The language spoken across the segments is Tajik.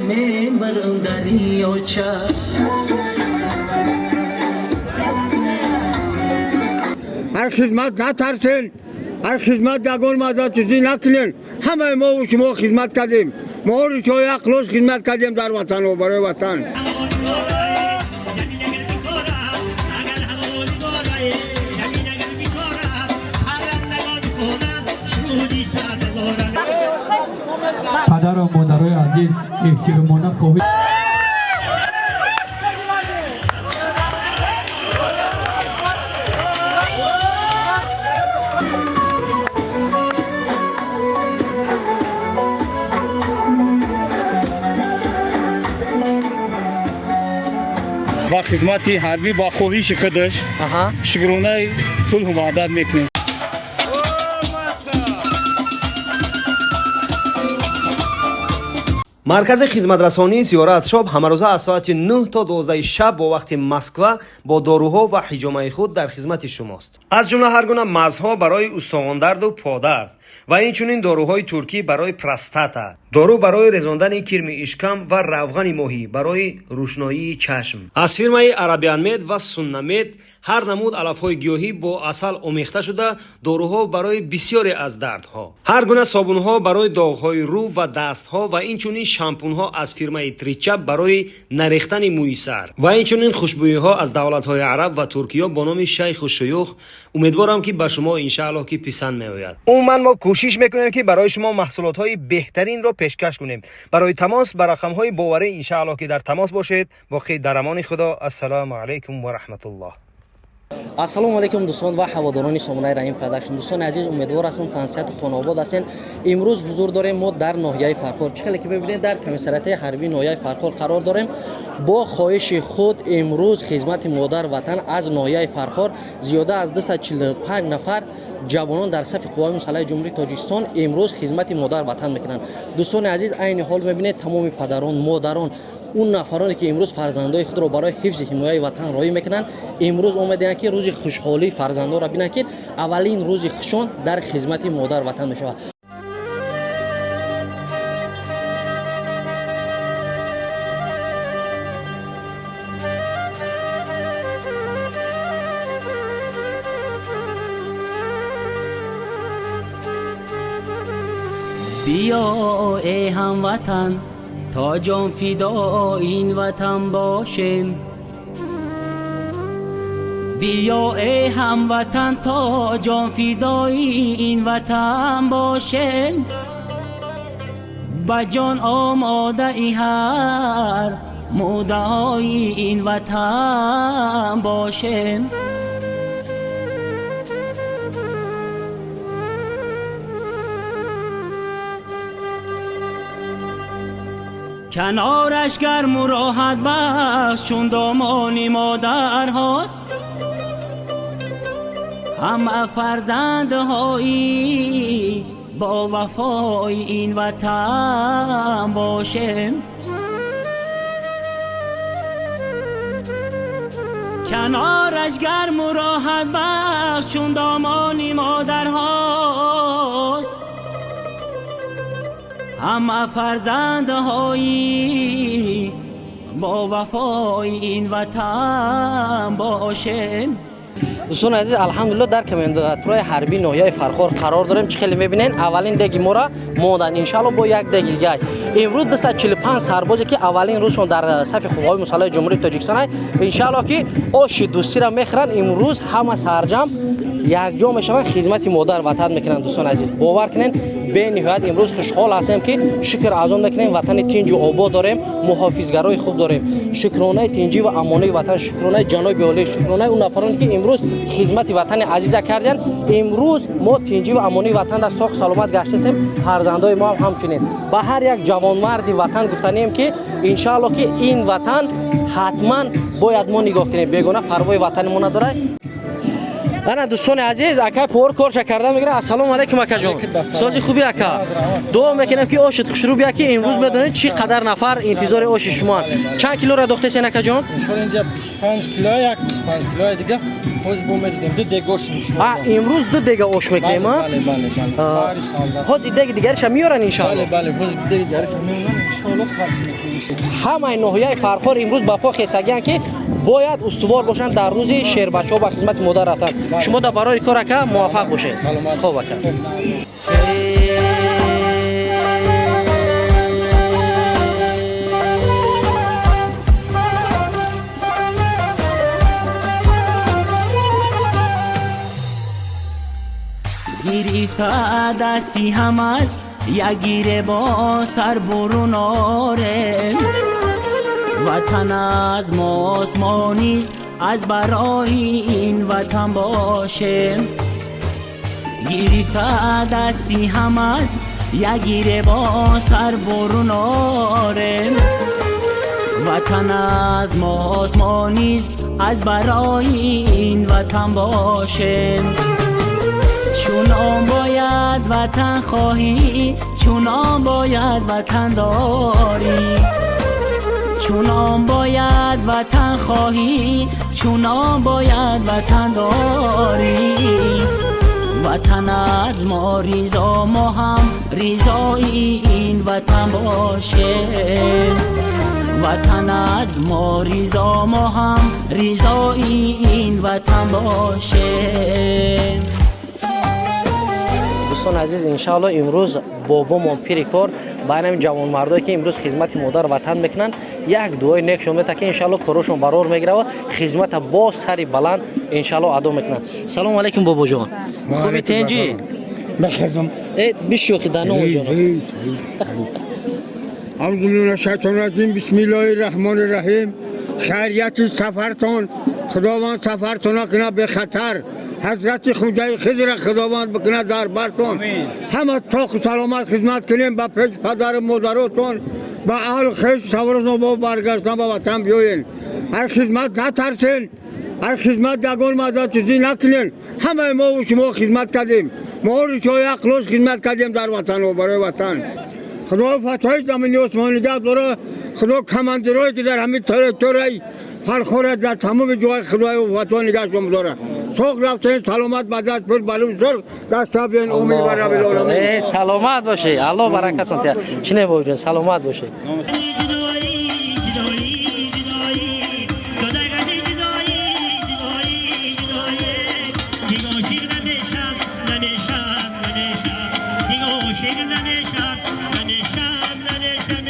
Мемирам дарёча. Ҳар хизмат натарсен, ҳар хизмат ягон мадатизӣ накунен. Ҳамаи мову шумо хизмат кардем, моҳори шоя қилош хизмат кардем дар ватану барои ватан. Падару модарои азиз, эҳтиромона хоҳиш. Ба хизмати ҳарбӣ ба хоҳиши худаш шукронаи сулҳу ваҳдат мекунем. Маркази хизматрасонии Зиёрат Шоп ҳамарӯза аз соати 9 то 12 шаб бо вақти Москва бо доруҳо ва ҳиҷомаи худ дар хизмати шумост. Аз ҷумла ҳар гуна мазҳо барои устухондарду подард ва инчунин доруҳои туркӣ барои простата, дору барои резондани кирми ишкам ва равғани моҳӣ барои рӯшноии чашм. Аз фирмаи Арабианмед ва Суннамед ҳар намуд алафҳои гиёҳӣ бо асал омехта шуда, доруҳо барои бисёре аз дардҳо, ҳар гуна собунҳо барои доғҳои рӯ ва дастҳо ва инчунин шампунҳо аз фирмаи Тричап барои нарехтани мӯи сар ва инчунин хушбӯиҳо аз давлатҳои араб ва туркиё бо номи Шайху Шуюх. Умедворам, ки ба шумо иншааллоҳ ки писанд меояд. Умуман, мо кӯшиш мекунем, ки барои шумо маҳсулотҳои беҳтаринро пешкаш кунем. Барои тамос ба рақамҳои боварӣ иншааллоҳ ки дар тамос бошед. Боқӣ дар амони Худо. Ассалому алайкум ва раҳматуллоҳ. Ассалому алайкум, дӯстон ва ҳаводорони сомонаи Раҳим Продакшн. Дӯстони азиз, умедвор ҳастам, тансиҳату хонаобод ҳастен. Имрӯз ҳузур дорем мо дар ноҳияи Фархор. Чӣ хеле ки мебинед, дар комиссариати ҳарбии ноҳияи Фархор қарор дорем. Бо хоҳиши худ имрӯз хизмати модар ватан аз ноҳияи Фархор зиёда аз 245 нафар ҷавонон дар сафи қувваҳои мусаллаҳи Ҷумҳурии Тоҷикистон имрӯз хизмати модар ватан мекунанд. Дӯстони азиз, айни ҳол мебинед, тамоми падарон, модарон, он нафароне ки имрӯз фарзандои худро барои ҳифзи ҳимояи ватан роҳӣ мекунанд, имрӯз омадаанд, ки рӯзи хушҳолии фарзандонро бинанд, ки аввалин рӯзи хушон дар хизмати модар ватан мешавад. Биё, эй ҳамватан, то ҷон фидо ин ватан бошем. Биё, эй ҳамватан, то ҷон фидои ин ватан бошем. Ба ҷон омодаи ҳар муддаои ин ватан бошем. Канораш гарму роҳат бахш чун домони модарҳост. Ҳама фарзандҳои бо вафои ин ватан бошем. Канораш гарму роҳат бахш чун домони модарҳост. Ҳама фарзандҳои бо вафои ин ватан бошем. Дӯстони азиз, алҳамдулилло, дар комендатураи ҳарбии ноҳияи Фархор қарор дорем. Чӣ хеле мебинед, аввалин деги моро монданд, иншаалло бо як деги дигар. Имрӯз 245 сарбозе ки аввалин рӯзшон дар сафи қувваҳои мусаллаҳи Ҷумҳурии Тоҷикистон, иншаалло ки оши дӯстиро мехӯранд. Имрӯз ҳама сарҷам якҷо мешаванд, хизмати модар ватан мекунанд. Дӯстони азиз, бовар кунед, бениҳоят имрӯз хушҳол ҳастем, ки шукр аз он мекунем, ватани тинҷу обод дорем, муҳофизгарои хуб дорем. Шукронаи тинҷӣ ва амонии ватан, шукронаи ҷаноби олӣ, шукронаи он нафароне ки имрӯз хизмати ватани азиза карданд. Имрӯз мо тинҷӣ ва амонии ватан дар соғ саломат гаштасем, фарзандои мо ҳам ҳамчунин. Ба ҳар як ҷавонмарди ватан гуфтанием, ки иншаалло ки ин ватан ҳатман бояд мо нигоҳ кунем, бегона парвои ватани мо надорад. Ана, дӯстони азиз, ака повар корша карда мегирад. Ассалому алайкум, акаҷон, сози хуби, ака? Дуо мекунем, ки ошит хушрӯ бия, ки имрӯз медонед, чӣ қадар нафар интизори оши шумоанд. Чанд килора дохтесен, акаҷон? Иншоалло, инҷа 25 кило, як 25 килои дига ҳоз бо медидем, ду дег ош. А, имрӯз ду дега ош мекунем, а? Бале, бале, бале. Ҳози деги дигариша меёран, иншоалло? Бале, бале, ҳоз деги дигариша меёран, иншоалло, сарф мекунем. Ҳамаи ноҳияи Фархор имрӯз ба по хесагиянд, ки бояд устувор бошанд дар рӯзи шербачаҳо ба хизмати модар рафтан. Шумо дар барои кор, ака, муваффақ бошед. Хоб, ака. Гирифта дасти ҳам аз як гире бо сар бурун орем. Ватан аз мост, мо низ аз барои ин ватан бошем. Гирифта дасти ҳам аз як гире бо сар бурун орем. Ватан аз мост, мо низ аз барои ин ватан бошем. Чунон бояд ватан хоҳӣ, чунон бояд ватан дорӣ. Чунон бояд ватан хоҳӣ, чунон бояд ватан дорӣ. Ватан аз мо ризо, мо ҳам ризои ин ватан бошем. Ватан аз мо ризо, мо ҳам ризои ин ватан бошем. Дӯстони азиз, иншаалло, имрӯз бобомон, пири кор, ба ҳамин ҷавонмардое, ки имрӯз хизмати модар ватан мекунанд, як дуои некшон мета, ки иншаалло корошон барор мегирава, хизмата бо сари баланд иншаалло адо мекунанд. Салому алайкум, бобоҷон, хуби, тенҷӣ? Бахедам. Э, бишӯхи даноҷон. Шайтон, бисмиллоҳи раҳмони раҳим. Хайрияти сафартон, Худованд сафартона кунад бехатар. Ҳазрати Хуҷаи Хизра Худованд бикунад дар бартон. Ҳама тоқу саломат хизмат кунем, ба пеш падару модаротон, ба аҳлу хеш саворотон бо баргаштан ба ватан биёен. Аз хизмат натарсен, аз хизмат ягон мададчизӣ накунен. Ҳамаи мову шумо хизмат кардем, мо як рӯз хизмат кардем дар ватан, барои ватан. Худо фатҳои замини осмони даст дора. Худо командирое, ки дар ҳамин территорияи Фархора, дар тамоми ҷои Худои фатҳо нигаҳшон дора. Соғ рафтен, саломат ба даст пул балу зор гаштабен. Умид ба Раббил оламин. Э, саломат бошӣ, Аллоҳ баракатон диҳад. Чине, бобоҷон, саломат бошӣ. Ҷудоӣ, ҷудоӣ, ҷудоӣ, ҷудоӣ, ҷудоӣ, ҷудоӣ, ҷудоӣ. Дигар ошиқ намешам, намешам, намешам. Дигар ошиқ намешам, намешам, намешам.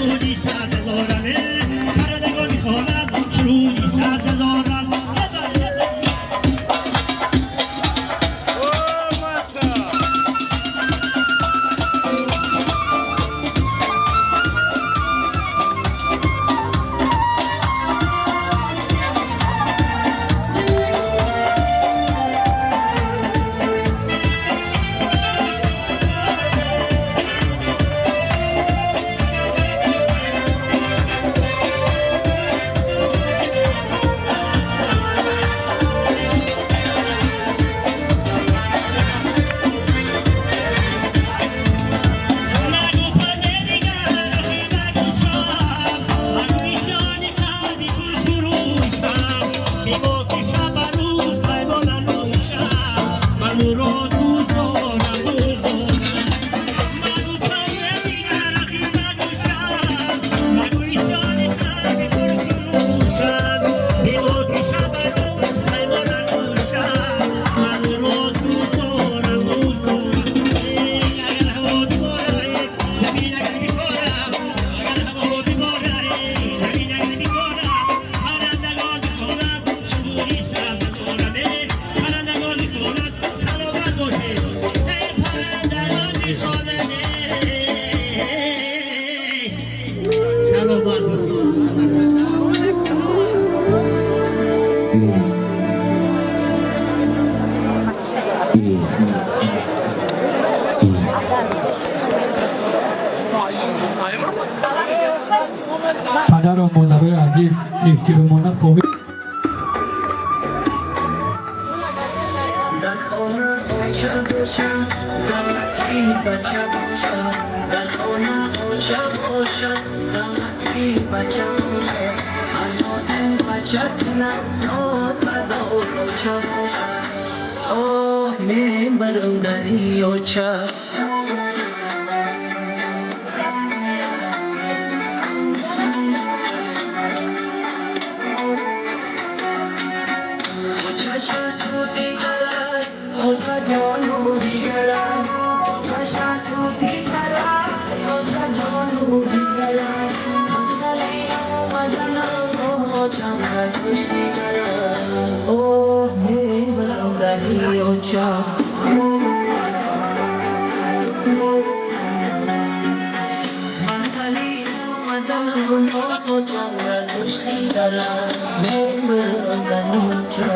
سرودی سبززارم، پرندگان میخوانند سرودی سبززارم. نگو پرده دیگر آخی نگو شب، نگو ایشان قلبی پر خروشم، بگو که شب و روز پیمان نوشم، من او را دوست دارم دوست دارم. نگو پرده دیگر آخی نگو شب، نگو ایشان قلبی پر خروشم، بگو که شب و روز پیمان نوشم، من او را دوست دارم دوست دارم. اگر هوا بیباره زمین اگر بیکارم، اگر هوا بیباره زمین اگر بیکارم، پرندگان میخوانند سرودی سبززارم، پرندگان میخوانند سلامت باشید، پرندگان میخوانند سلامت باشید. Падару модарои азиз, эҳтиромона хоҳиш. Дар хона оча бошад, давлати бача бошад. Дар хона оча бошад, давлати бача бошад. Андози бача кунад, ноз бардор оча бошад. Оҳ, мебарам дари оча. Очаша ту дигарай, оча ҷону дигарай. Очаша ту дигарай, оча ҷону дигарай. Мадали омаданам, очам картош дигарай. Оҳ, мебарам дари оча. Мадали омаданам, очам картош дигарай. Мебарам дари оча.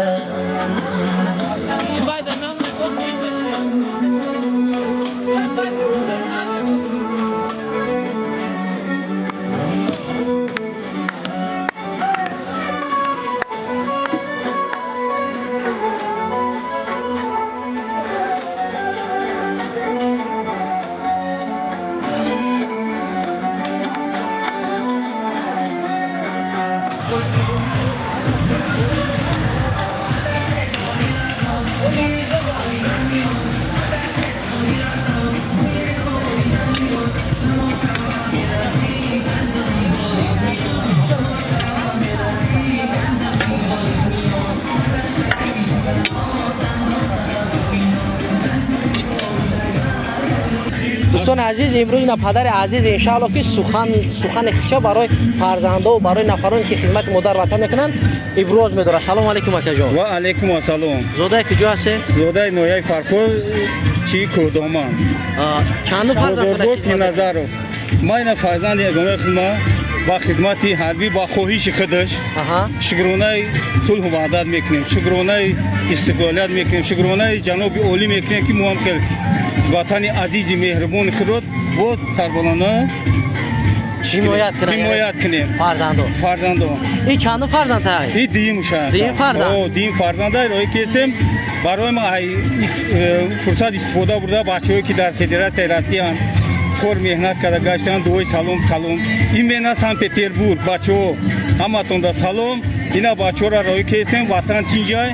Дӯстони азиз, имрӯз ина падари азиз иншаалло ки сухан сухани хича барои фарзандо барои нафароне ки хизмати модар ватан мекунанд иброз медорад. Салому алейкум, акаҷон. Ва алейкум ассалом. Зодаи куҷо ҳастед? Зодаи ноҳияи Фархор, чи Кӯҳдоман. Чанду фарзанд? Бозоргоҳ Пирназаров. Ман ина фарзанди ягонаи худма ба хизмати ҳарбӣ ба хоҳиши худаш шукронаи сулҳу ваҳдат мекунем, шукронаи истиқлолият мекунем, шукронаи ҷаноби олӣ мекунем, ки мо ҳам хел ватани азизи меҳрубони худро бо сарбаландона ҳимоят кунанд. Ҳимоят кунем. Фарзандо. Фарзандо. Ин чанду фарзанд тай? И дуюм шаҳр. Дуюм фарзанд? О, дуюм фарзанда роҳӣ кестем. Барои ма ай фурсат истифода бурда, бачаҳое ки дар Федератсияи Россияанд, кор меҳнат карда гаштанд, дуои салом калом. Именно Санкт Петербург, бачаҳо, ҳаматонда салом. Ина бачаҳоро роҳӣ кестем, ватан тинҷай,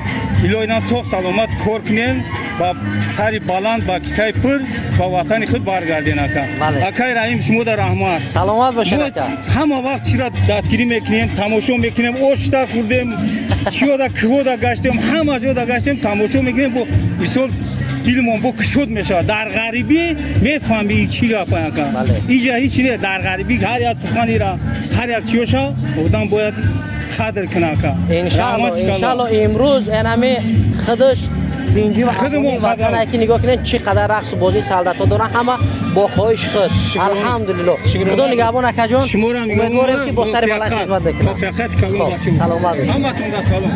илоҳи нам соғ саломат кор кунен, ба сари баланд, ба кисаи пур ба ватани худ баргарден, ака. Бале. Акай Раҳим, шумо да раҳмат. Саломат бошед, Мо ака. Ҳама вақт чира дастгирӣ мекунем, тамошо мекунем, ошта хӯрдем, чиёда киҳода гаштем, ҳама ҷода гаштем, тамошо мекунем, бо мисол. Дилмон бо кушод мешавад. Дар ғарибӣ мефаҳмӣ, чӣ гап ака. Иҷа ҳеч не, дар ғарибӣ ҳар як суханира, ҳар як чиёша одам бояд қадр кунад, ака. Иншалло. Раҳмати калон. Иншалло, имрӯз энами худаш тинҷӣ ва Худамон амонии ватан қадр. ки нигоҳ кунед, чӣ қадар рақсу бозии солдатҳо доранд, ҳама бо хоҳиши худ. Алҳамдулилло, худо нигаҳбон, акаҷон. Шуморо Умедворем, ки бо сари баланд хизмат мекунад. Муваффақият калон, Хоб, бачаҳо. Саломат бошед. Ҳаматон да салом.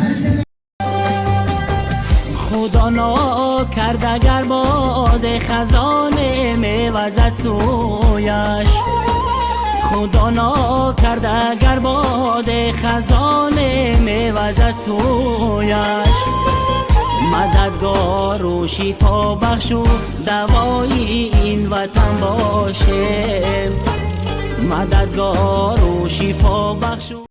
Худо накард агар боди хазоне мевазад сӯяш, Худо накард агар боди хазоне мевазад сӯяш, мададгору шифобахшу давои ин ватан бошем, мададгору шифобахшу.